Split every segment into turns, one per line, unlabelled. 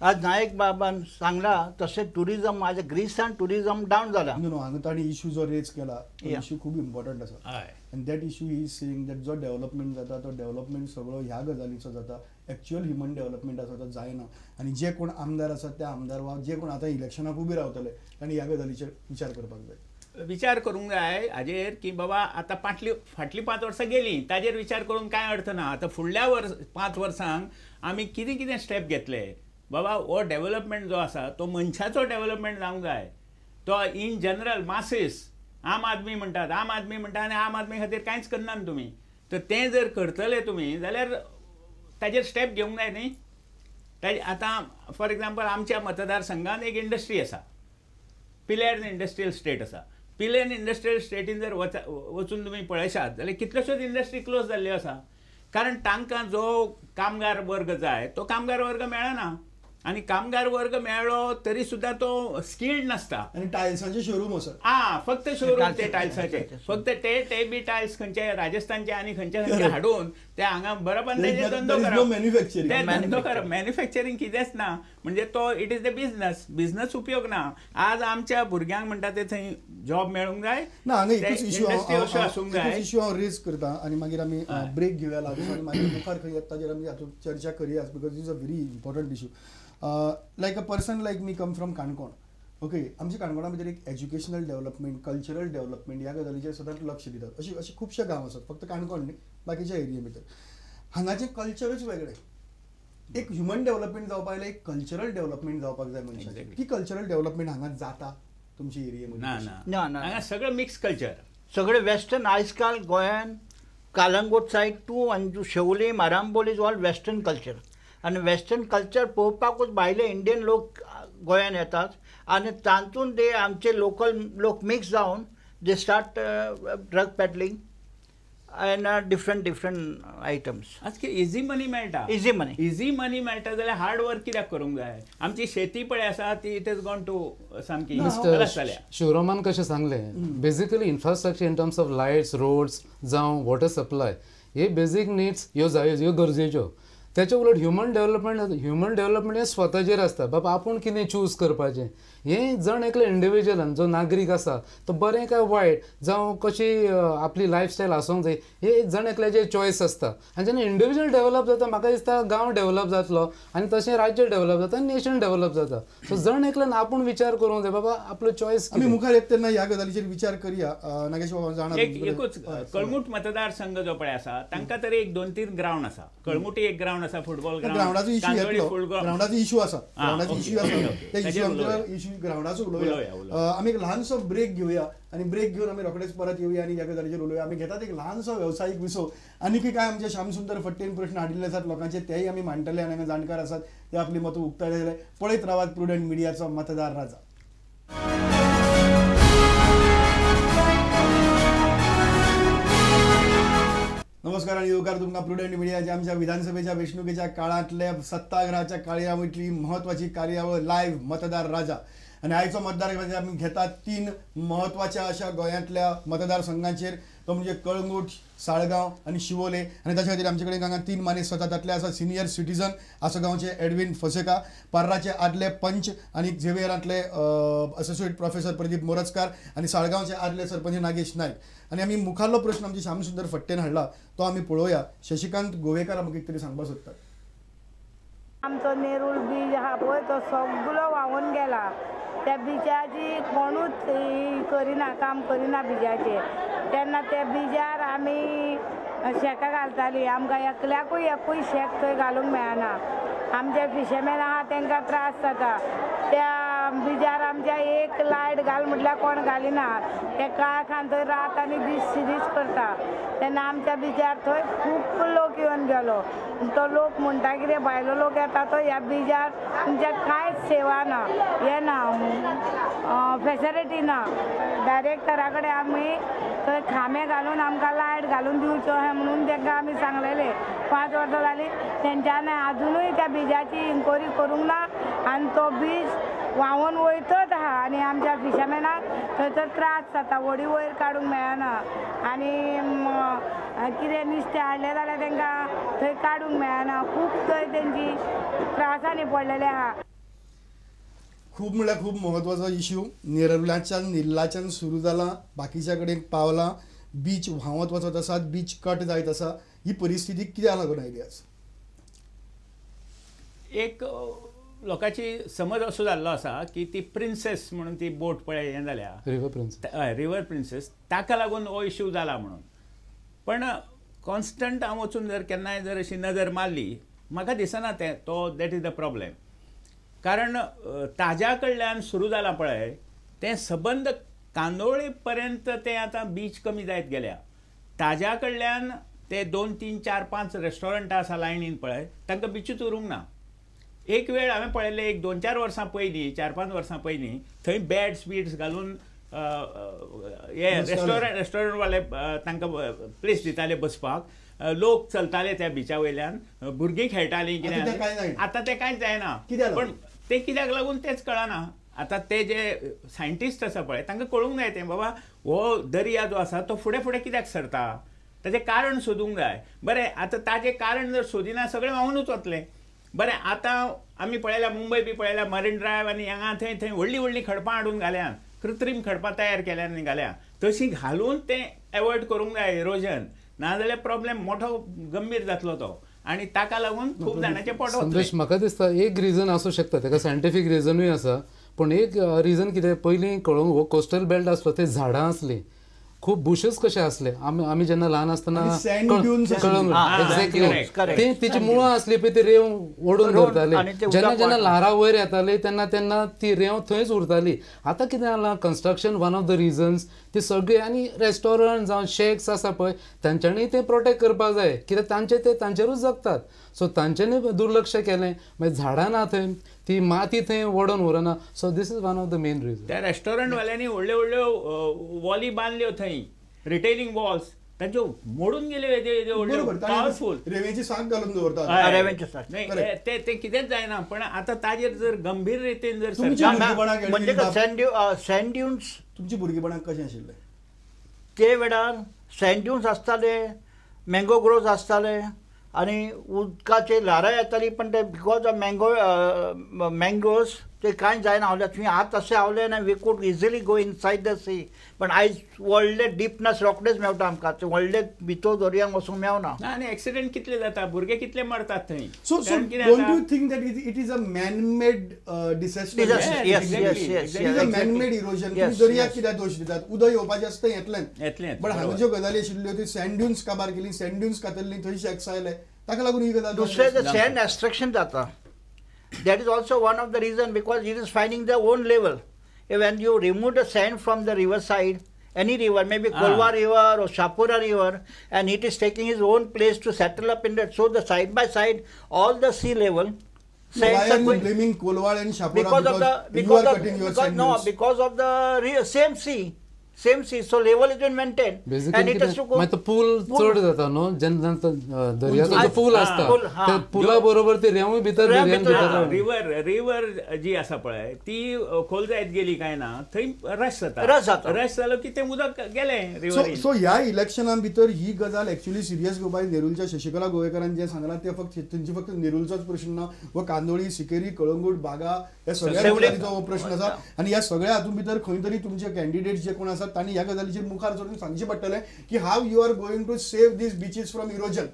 आज नायक बाबान सांगला तशें टुरिजम आज ग्रीसान टुरिजम डावन जाला.
नो हांगा ताणें इशू जो रेज केला तो इशू खूब इम्पॉर्टंट आसा. And that issue is saying that जो डेव्हलपमेंट जाता तो डेव्हलपमेंट सगळो ह्या गजालीचो जाता, एक्च्युअल ह्युमन डेव्हलपमेंट आसा तो जायना. आनी जे कोण आमदार आसात त्या आमदार वा जे कोण आतां इलेक्शनाक उबे रावतले तांणी ह्या गजालीचेर विचार करपाक जाय.
विचार करूंक जाय हाजेर की बाबा आतां फाटलीं 5 वर्सां गेलीं ताजेर विचार करून कांय अर्थ ना. आतां फुडल्या वर्स 5 वर्सांक आमी कितें कितें स्टेप घेतले बाबा. हो डेव्हलपमेंट जो आसा तो मनशाचो डेव्हलपमेंट जावंक जाय. तो इन जनरल मासीस आम आदमी म्हणटात, आम आदमी म्हणटा आनी आम आदमी खातीर कांयच करना न्हू तुमी. तर तें जर करतले तुमी जाल्यार ताजेर स्टेप घेवंक जाय न्ही. ताजे आतां फॉर एग्जाम्पल आमच्या मतदारसंघान एक इंडस्ट्री आसा, पिलेर्न इंडस्ट्रियल स्टेट आसा. पिलेर्न इंडस्ट्रियल स्टेटीन जर वचून तुमी पळयशात जाल्यार कितल्योश्योच इंडस्ट्री क्लोज जाल्ल्यो आसा. कारण तांकां जो कामगार वर्ग जाय तो कामगार वर्ग मेळना. आनी कामगार वर्ग मेळ्ळो तरी सुद्दां तो स्किल्ड नासता.
आनी टायल्सांचे शोरूम आसा.
आं, फक्त शोरूम ते टायल्साचे, फक्त ते ते बी टायल्स खंयचे राजस्थानचे आनी खंयचे खंयचे हाडून ते हांगा बरोबर तेजे धंदो करप, ते धंदो करप, मॅन्युफॅक्चरींग कितेंच ना. म्हणजे तो it is the business, business उपयोग ना. आज आमच्या भुरग्यांक म्हणटा ते थंय जॉब मेळूंक जाय.
ना, हांगा एकूच इशू आसूंक जाय. इशू हांव रेज करता आनी मागीर आमी ब्रेक घेवया लागून आनी मागीर मुखार खंय येता ताजेर आमी हातूंत चर्चा करया, because is a very important issue. Like a person like me come from Canacona, okay, आमच्या काणकोणा भितर एक एज्युकेशनल डेव्हलपमेंट, कल्चरल डेव्हलपमेंट ह्या गजालीचेर सदांच लक्ष दितात. अशे अशे खुबशे गांव आसात, फक्त काणकोण न्ही, बाकीच्या एरिये भितर हांगाचें कल्चरच वेगळें. एक ह्युमन डेव्हलपमेंट जावपाक जाल्यार एक कल्चरल डेव्हलपमेंट जावपाक जाय मनशाचें. ती कल्चरल डेव्हलपमेंट हांगा जाता तुमच्या एरिये
मध्ये? ना ना, सगळें मिक्स कल्चर,
सगळें वेस्टर्न. आयजकाल गोंयान Calangute side to Anju Siolim Arambol is all western culture. आनी वेस्टर्न कल्चर पळोवपाकूच भायले इंडियन लोक गोंयान येतात आनी तातूंत ते आमचे लोकल लोक मिक्स जावन they start drug peddling and different different items.
आज कितें इजी मनी मेळटा,
इजी मनी,
इजी मनी मेळटा जाल्यार हार्ड वर्क कित्याक करूंक जाय. आमची शेती पळय आसा ती it is gone to सामकी खलास जाल्या.
शिवरामान कशें सांगलें, basically infrastructure in terms of lights, roads जावं वॉटर सप्लाय, हे बेजीक निड्स ह्यो जायो, ह्यो गरजेच्यो. त्याच्या उलट ह्युमन डेव्हलपमेंट, ह्युमन डेव्हलपमेंट हें स्वताचेर आसता. बाबा आपूण कितें चूज करपाचें हें जण एकल्या इंडिविज्युअलान जो नागरीक आसा तो बरें काय वायट जावं कशी आपली लायफस्टायल आसूंक जाय हे जण एकल्याचें चॉयस आसता. आनी जेन्ना इंडिविज्युअल डेव्हलप जाता म्हाका दिसता गांव डेव्हलप जातलो आनी तशें राज्य डेव्हलप जाता आनी नेशन डेव्हलप जाता. सो जण एकल्यान आपूण विचार करूंक जाय बाबा आपलो चॉयस.
आमी मुखार येता तेन्ना ह्या गजालीचेर विचार करया. नागेश बाबा जाणा
एकूच कळंगूट मतदारसंघ जो पळय आसा तांकां तरी 1 2 3 ग्रावंड आसा. कळंगुटी एक ग्रावंड आसा, फुटबॉल ग्रावंड,
ग्रावंडाचो इशू येतलो, ग्रावंडाचो इशू आसा, ग्रावंडाचो इशू आसा, त्या इशू ग्रावंडाचो उलोवया. आमी एक ल्हानसो ब्रेक घेवया आनी ब्रेक घेवन आमी रोखडेच परत येवया आनी ह्या गजालीचेर उलोवया. आमी घेतात एक ल्हानसो वेवसायीक विसव. आनीकय कांय आमचे श्यामसुंदर फट्टेन प्रश्न हाडिल्ले आसात लोकांचे, तेय आमी मांडटले आनी हांगा जाणकार आसात ते आपली मतां उक्तायले. पळयत रावात प्रुडंट मिडियाचो मतदार राजा. नमस्कार आणि येवकार तुमकां प्रुडंट मिडियाच्या आमच्या विधानसभेच्या वेंचणुकेच्या काळांतल्या सत्ताग्रहाच्या कार्यावळींतली म्हत्वाची कार्यावळ लायव्ह मतदार राजा. आनी आयचो मतदार राजा आमी घेतात 3 म्हत्वाच्या अशा गोंयांतल्या मतदारसंघांचेर, तो म्हणजे कळंगूट, साळगांव आनी शिवोले. आनी ताच्या खातीर आमचे कडेन हांगा 3 मानेस्त आसात. तातले आसा सिनियर सिटीजन आसगांवचे एडविन फोसेका, पार्राचे आदले पंच आनी झेवियरांतले असोसिएट प्रोफेसर प्रदीप मोरजकार आनी साळगांवचे आदले सरपंच नागेश नायक. आनी आमी मुखारलो प्रश्न आमचे श्यामसुंदर फट्टेन हाडला तो आमी पळोवया. शशिकांत गोवेकार आमकां कितें तरी सांगपाक सोदतात.
आमचो नेरूल बीच आहा पळय तो सगळो व्हांवून गेला. त्या बिजाची कोणूच करिना, काम करिना बिजाचेर. तेन्ना त्या बिजार आमी शेकां घालतालीं. आमकां एकल्याकूय एकूय शेक थंय घालूंक मेळना. आमचे फिशरमॅन आहा तांकां त्रास जाता. त्या बिजार आमच्या एक लायट घाल म्हटल्यार कोण घालिना. ते काळखान थंय रात आनी दीस सिरीज करता. तेन्ना आमच्या बिजार थंय खूब लोक येवन गेलो. तो लोक म्हणटा कितें भायलो लोक येता तो ह्या बिजार तुमच्या कांयच सेवा ना, हें ना, फेसिलिटी ना. डायरेक्टरा कडेन आमी थंय खांबे घालून आमकां लायट घालून दिवच्यो अशें म्हणून तांकां आमी सांगलेलें. 5 वर्सां जालीं तेंच्यांनी आजुनूय त्या बिजाची इन्क्वायरी करूंक ना आनी तो बीज व्हांवून वयतच आहा. आनी आमच्या फिशरमॅनाक थंयसर त्रास जाता, व्हडी वयर काडूंक मेळना आनी कितें नुस्तें हाडलें जाल्यार तांकां थंय काडूंक मेळना. खूब थंय तेंची त्रासांनी पडलेले आहा.
खूब म्हणल्यार खूब म्हत्वाचो इश्यू नेरुलाच्यान निल्लाच्यान सुरू जाला, बाकीच्या कडेन पावला, बीच व्हांवत वचत आसा, बीच कट जायत आसा. ही परिस्थिती कित्याक लागून आयली आज?
एक लोकांची समज असो जाल्लो आसा की ती प्रिन्सेस म्हणून ती बोट पळय हें जाल्या,
रिवर प्रिन्सेस,
रिवर प्रिन्सेस, ताका लागून हो इश्यू जाला म्हणून. पण कॉन्स्टंट हांव वचून जर केन्नाय जर अशी नजर मारली, म्हाका दिसना तें तो that is the problem. कारण ताज्या कडल्यान सुरू जाला पळय तें सबंद कांदोळे पर्यंत तें आतां बीच कमी जायत गेल्या. ताज्या कडल्यान ते 2 3 4 5 रेस्टॉरंटां आसा लायनीन पळय, तांकां बिचूच उरूंक ना. एक वेळ हांवें पळयल्लें एक 2 4 वर्सां पयलीं, 4 5 वर्सां पयलीं थंय बॅड्स बीड्स घालून हे रेस्टॉरंटवाले तांकां प्लेस दिताले बसपाक, लोक चलताले त्या बिचा वयल्यान, भुरगीं खेळटालीं कितें. आतां तें कांयच जायना. पण तें कित्याक लागून तेंच कळना. आतां ते जे सायंटिस्ट आसा पळय तांकां कळूंक जाय तें, बाबा हो दर्या जो आसा तो फुडें फुडें कित्याक सरता, ताचें कारण सोदूंक जाय. बरें, आतां ताचें कारण जर सोदिना सगळें व्हांवूनच वतलें. बरें, आतां आमी पळयल्या मुंबय बी पळयल्या, मरीन ड्रायव्ह आनी हांगा थंय थंय व्हडलीं व्हडलीं खडपां हाडून घाल्यान, कृत्रीम खडपां तयार केल्यान आनी घाल्या, तशीं घालून तें एवॉयड करूंक जाय इरोजन, नाजाल्यार प्रॉब्लेम मोठो गंभीर जातलो तो, आनी ताका लागून खूब जाणांचें पोट वतलें.
म्हाका दिसता एक रिजन आसूं शकता, ताका सायंटिफीक रिजनूय आसा, पूण एक रिजन कितें, पयलीं कळोवंक हो कोस्टल बेल्ट आसलो, ते झाडां आसलीं, खूब बुशेस कशे आसले. आमी जेन्ना ल्हान आसतना एक्झॅक्टली तिची मुळां आसली पळय, ती रेंव ओडून धरताली. जेन्ना जेन्ना ल्हारां वयर येताली तेन्ना तेन्ना ती रेंव थंयच उरताली. आतां कितें जालां, construction one of the reasons, ती सगळी आनी रेस्टॉरंट जावं शेक्स आसा पळय तांच्यांनी तें प्रोटेक्ट करपाक जाय, कित्याक तांचे ते तांचेरूच जगतात. सो तांच्यांनी दुर्लक्ष केलें, मागीर झाडां ना थंय, ती माती थंय ओडून उरना. So this is one of the main reason.
त्या रेस्टॉरंटवाल्यांनी व्हडल्यो व्हडल्यो वॉली बांदल्यो थंय, रिटेनिंग वॉल्स तांच्यो मोडून गेल्यो, येद्यो व्हडल्यो पावरफूल
रेंवेची साक घालून दवरतात,
रेंवेची साक
नाही ते कितेंच जायना. पण आतां ताजेर जर गंभीर रितीन जर
म्हणजे सँड ड्युन्स,
तुमची भुरगेपणाक कशें आशिल्लें
ते वेळार? सँड ड्युन्स आसताले, मँगो ग्रोव्स आसताले आनी उदकाचे ल्हारां येतालीं, पण ते because of mangoes ते कांय जायना आहलें. थंय आत अशें आहलें ना, we could easily go inside the sea. पण आयज व्हडले डिपनस रोखडेच मेळटा आमकां, ते व्हडले भितर दर्यांत वचूंक मेळना.
आनी एक्सिडंट कितले जाता, भुरगे कितले मरतात थंय.
So don't you think that it is a man made disaster?
Yes yes yes,
it is a man made erosion. दर्याक कित्याक दोश दितात? उदक येवपाचें आसता येतलें
येतलें,
बट हांगा ज्यो गजाली आशिल्ल्यो त्यो सँड ड्युन्स काबार केली, सँड ड्युन्स कातरली, थंय शॅक्स आयले, ताका लागून ही गजाल.
दुसरें सँड एक्स्ट्रेक्शन जाता, that is also one of the reason, because it is finding the own level. When you remove the sand from the river side, any river, maybe Colva river or Chapora river, and it is taking his own place to settle up in that. So the side by side, all the sea level.
So why are you blaming Colva and Chapora?
Because of the, because of, because, no, because of the same sea. Same sea, so level is been maintained.
Basically, मागीर तो पूल चड जाता न्हू, जेन्ना दर्याचो जो पूल आसता त्या पुला बरोबर ती रेंवूय भितर दर्यांत भितर.
रिवर रिवर जी आसा पळय ती खोल जायत गेली काय ना, थंय रश जाता, रश जालो की तें उदक गेलें रिवर.
सो ह्या इलेक्शना भितर ही गजाल एक्चुअली सिरियस घेवपाक नेरूलच्या शशिकला गोवेकरान जें सांगलां तें फक्त थंयची फक्त नेरूलचोच प्रश्न ना, हो कांदोळी, सिकेरी, कळंगूट, बागा ह्या सगळ्या गजालीचो हो प्रश्न आसा. आनी ह्या सगळ्या हातूंत भितर खंय तरी तुमचे कॅन्डिडेट जे कोण आसा तांणी ह्या गजालीचेर मुखार सरून सांगचें पडटलें की how you are going to save these beaches from erosion,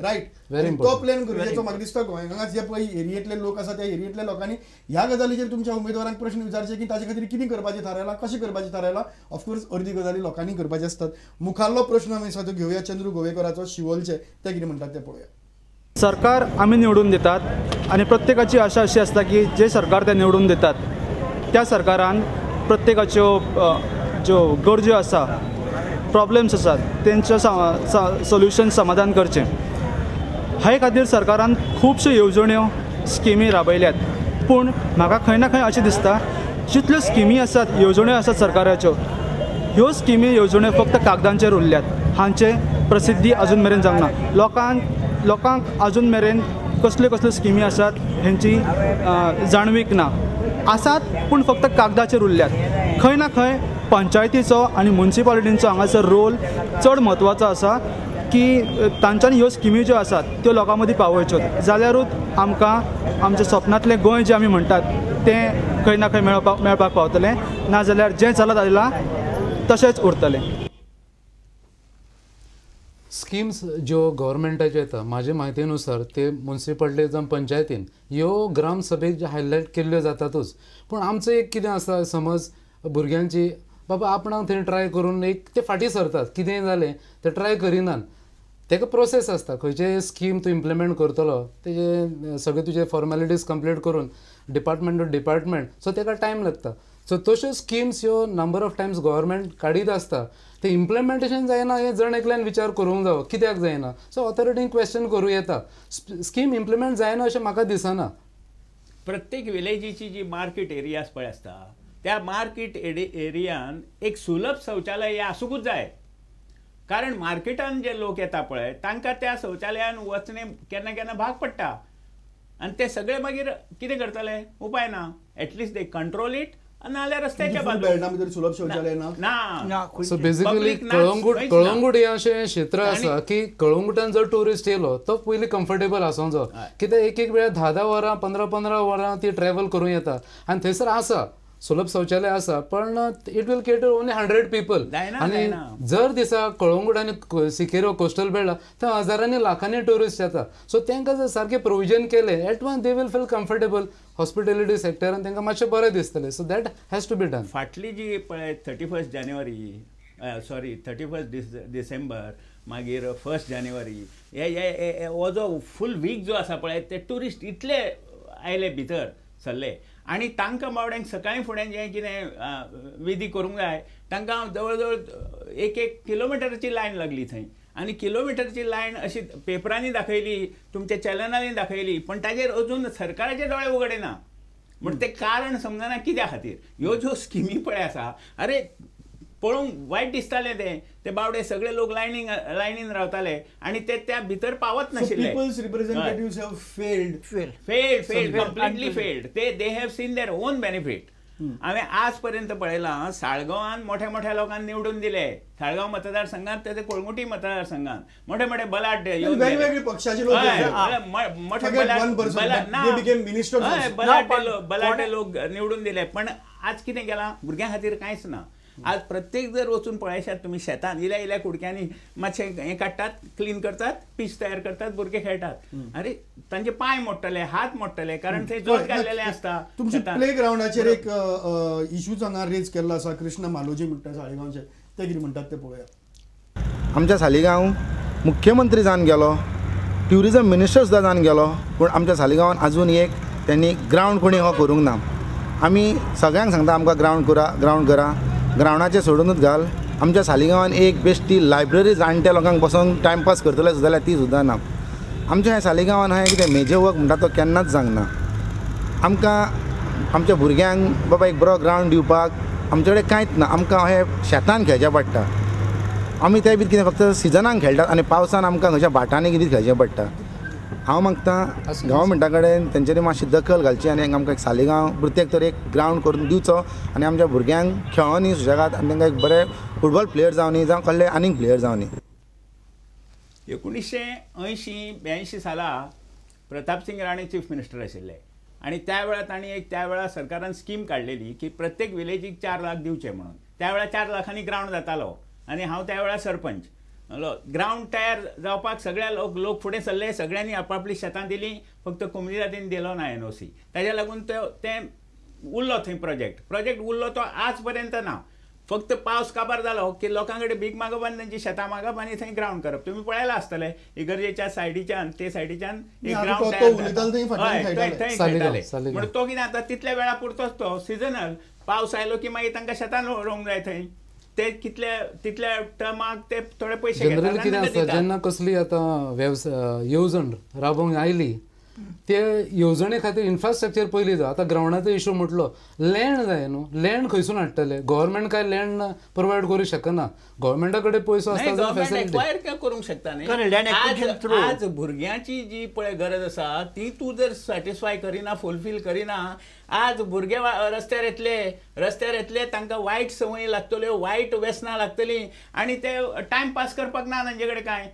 right? तो प्लॅन गरजेचो म्हाका दिसता. गोंयांत जे पळय एरियेंतले लोक आसा त्या एरियेंतल्या लोकांनी ह्या गजालीचेर तुमच्या उमेदवारांक प्रश्न विचारचे की ताचे खातीर कितें करपाचें थारायलां, कशें करपाचें थारायलां. ऑफकोर्स अर्दी गजाली लोकांनी करपाचे आसतात. मुखारलो प्रश्न आमी आसा तो घेवया चंद्रू गोवेकराचो, शिवोलचे, ते कितें म्हणटात ते पळोवया.
सरकार आमी निवडून दितात आनी प्रत्येकाची आशा अशी आसता की जे सरकार ते निवडून दितात त्या सरकारान प्रत्येकाच्यो ज्यो गरज्यो आसा, प्रॉब्लम्स आसात तेंचो सोल्युशन समाधान करचें. हे खातीर सरकारान खुबश्यो येवजण्यो, स्किमी राबयल्यात. पूण म्हाका खंय ना खंय अशें दिसता जितल्यो स्किमी आसात, येवजण्यो आसात सरकाराच्यो, ह्यो स्किमी येवजण्यो फक्त कागदांचेर उरल्यात, हांचे प्रसिद्धी अजून मेरेन जावंक ना. लोकांक अजून मेरेन कसल्यो कसल्यो स्किमी आसात हेंची जाणवीक ना. आसात पूण फक्त कागदाचेर उरल्यात. खंय ना खंय पंचायतीचो आनी मुन्सिपालिटींचो हांगासर रोल चड म्हत्वाचो आसा की तांच्यांनी ह्यो स्किमी ज्यो आसात त्यो लोकां मदीं पावोवच्यो, जाल्यारूच आमकां आमच्या सपनांतलें गोंय जें आमी म्हणटात तें खंय ना खंय मेळपाक पावतलें, नाजाल्यार जें चलत आयलां तशेंच उरतलें.
स्किम्स ज्यो गव्हर्मेंटाच्यो येता म्हाजे म्हायतीनुसार ते मुन्सिपालिटी जावं पंचायतीन ह्यो ग्रामसभेक हायलायट केल्ल्यो जातातूच. पूण आमचो एक कितें आसा समज भुरग्यांची बाबा आपणाक थंय ट्राय करून एक ते फाटीं सरतात, कितेंय जालें ते ट्राय करिनात. तेका प्रोसेस आसता, खंयचेय स्कीम तूं इम्प्लिमेंट करतलो तेजे सगळे तुजे फॉर्मेलिटीज कंप्लीट करून डिपार्टमेंट टू डिपार्टमेंट, सो तेका टायम लागता. सो तश्यो स्किम्स ह्यो नंबर ऑफ टायम्स गव्हर्मेंट काडीत आसता, ते इम्प्लिमेंटेशन जायना हें जण एकल्यान विचार करूंक जावो कित्याक जायना. सो ऑथॉरिटीन क्वेश्चन करूं येता, स्कीम इम्प्लिमेंट जायना अशें म्हाका दिसना.
प्रत्येक विलेजीची जी मार्केट एरियाज पळय आसता त्या मार्केट एरियान एक सुलभ शौचालय हें आसूंकूच जाय. कारण मार्केटान जे लोक येता पळय तांकां त्या शौचालयान वचणें केन्ना केन्ना भाग पडटा आनी ते सगळे मागीर कितें करतले, उपाय ना. At least they control it, नाल्यार रस्त्याच्या बाजून
सुलभ शौचालय ना.
सो बेसिकली कळंगूट हें अशें क्षेत्र आसा की कळंगुटान जर ट्युरिस्ट येयलो तो पयलीं कम्फर्टेबल आसूंक जाय, कित्याक एक एक वेळार 10-10 वरां 15-15 वरां ती ट्रॅवल करूं येता आनी थंयसर आसा सुलभ शौचालय आसा, पण it will cater only 100 people. आनी जर दिसा कळंगूट आनी सिकेरो कोस्टल बेल्ट थंय हजारांनी लाखांनी ट्युरिस्ट येता, सो तांकां जर सारकें प्रोविजन केलें at one they will feel comfortable. Hospitality सेक्टरान तांकां मातशें बरें दिसतलें. So that has to be done.
फाटली जी पळय 31 जानेवारी सॉरी 31 डिसेंबर मागीर 1 जानेवारी हे हो जो फूल वीक जो आसा पळय ते ट्युरिस्ट इतले आयले भितर सरले आनी तांकां बावड्यांक सकाळीं फुडें जें कितें विधी करूंक जाय तांकां जवळ जवळ 1-1 किलोमिटरची लायन लागली थंय आनी किलोमिटरची लायन अशी पेपरांनी दाखयली, तुमच्या चॅनलांनी दाखयली, पण ताजेर अजून सरकाराचे दोळे उगडे ना. म्हण तें कारण समजना कित्या खातीर ह्यो ज्यो स्किमी पळय आसा, अरे पळोवंक वायट दिसतालें तें, ते बावडे सगळे लोक लायनीन रावताले आनी ते त्या भितर पावत नाशिल्ले.
People's representatives have failed
failed completely failed. ते they have seen their own benefit. हांवें आज पर्यंत पळयलां साळगांवान मोठ्या मोठ्या लोकांक निवडून दिले, साळगांव मतदारसंघात ते कोळंगुटी मतदारसंघात मोठे मोठे बलाढ्य
वेगवेगळे पक्षाचे लोक,
मोठे बलाढ्य लोक निवडून दिले. पण आज कितें केलां भुरग्यां खातीर कांयच ना. आज प्रत्येक जर वचून पळयशात तुमी शेतान इल्या इल्या कुडक्यांनी मातशें हें काडटात, क्लीन करतात, पीच तयार करतात, भुरगे खेळटात. अरे तांचे पांय मोडटले, हात मोडटले, कारण थंय जोत घाल्लेलें आसता.
तुमच्या प्ले ग्रावंडाचेर एक इशूच हांगा रेज केल्लो आसा, कृष्ण मालोजी म्हणटा साळगांवचे, ते कितें म्हणटात ते पळोवया.
आमच्या सालिगांव मुख्यमंत्री जावन गेलो, ट्युरिजम मिनिस्टर सुद्दां जावन गेलो, पूण आमच्या सालिगांवान अजून एक त्यांनी ग्रावंड कोणी हो करूंक ना. आमी सगळ्यांक सांगता आमकां ग्रावंड करा, ग्रावंड करा, ग्रावंडाचें सोडूनच घाल. आमच्या सालिगांवान एक बेश्टी लायब्ररी जाणट्या लोकांक बसोन टायमपास करतले सुद्दां जाल्यार ती सुद्दां ना. आमच्या ह्या सालिगांवान हांवें कितें मेजर वर्क म्हणटा तो केन्नाच जावंक ना. आमकां आमच्या भुरग्यांक बाबा एक बरो ग्रावंड दिवपाक आमचे कडेन कांयच ना. आमकां हें शेतान खेळचें पडटा, आमी ते बी कितें फक्त सिजनाक खेळटात आनी पावसान आमकां खंयच्या भाटांनी कितें खेळचें पडटा. हांव मागता गव्हर्मेंटा कडेन तेंच्यांनी मातशी दखल घालची आनी आमकां एक सालिगांव प्रत्येक तर एक ग्रावंड करून दिवचो आनी आमच्या भुरग्यांक खेळोनी सुशेगाद आनी तांकां एक बरे फुटबॉल प्लेयर जावनी जावं कसले आनीक प्लेयर जावनी.
1980-82 साला प्रतापसिंग राणे चीफ मिनिस्टर आशिल्ले आनी त्या वेळार तांणी एक त्या वेळार सरकारान स्कीम काडलेली की प्रत्येक विलेजीक 4 लाख दिवचे म्हणून. त्या वेळार 4 लाखांनी ग्रावंड जातालो आनी हांव त्या वेळार सरपंच. ग्रावंड तयार जावपाक सगळ्या लोक फुडें सरले, सगळ्यांनी आपापली शेतां दिलीं, फक्त कोमुनिदादीन दिलो ना एनओसी. ताज्या लागून तें उरलो थंय प्रोजेक्ट उरलो तो आज पर्यंत ना. फक्त पावस काबार जालो की लोकां कडेन भीक मागप आनी तेंची शेतां मागप आनी थंय ग्रावंड करप. तुमी पळयलां आसतलें इगर्जेच्या सायडीच्यान ते सायडीच्यान एक ग्रावंड थंय खेळटाले. म्हणून तो कितें आतां तितल्या वेळा पुरतोच तो सिजनल, पावस आयलो की मागीर तांकां शेतां रोवंक जाय थंय, ते कितल्या तितल्या टर्माक ते थोडे पैसे.
जनरली कितें आसता जेन्ना कसली आतां वेवसाय येवजण राबोवंक आयली ते येवजणे खातीर इन्फ्रास्ट्रक्चर पयलीं जाय. आतां ग्रावंडाचो इशू म्हटलो, लँड जाय न्हू, लँड खंयसून हाडटले? गव्हर्मेंट काय लँड प्रोवायड करूंक शकना, गव्हर्मेंटा कडेन पयसो आसता
जाल्यार करूंक शकता न्ही. आज भुरग्यांची जी पळय गरज आसा ती तूं जर सॅटिस्फाय करिना, फुलफील करिना, आज भुरगे रस्त्यार येतले, रस्त्यार येतले तांकां वायट संवयी लागतल्यो, वायट व्यसनां लागतलीं आनी ते टायम पास करपाक ना तांचे कडेन कांय.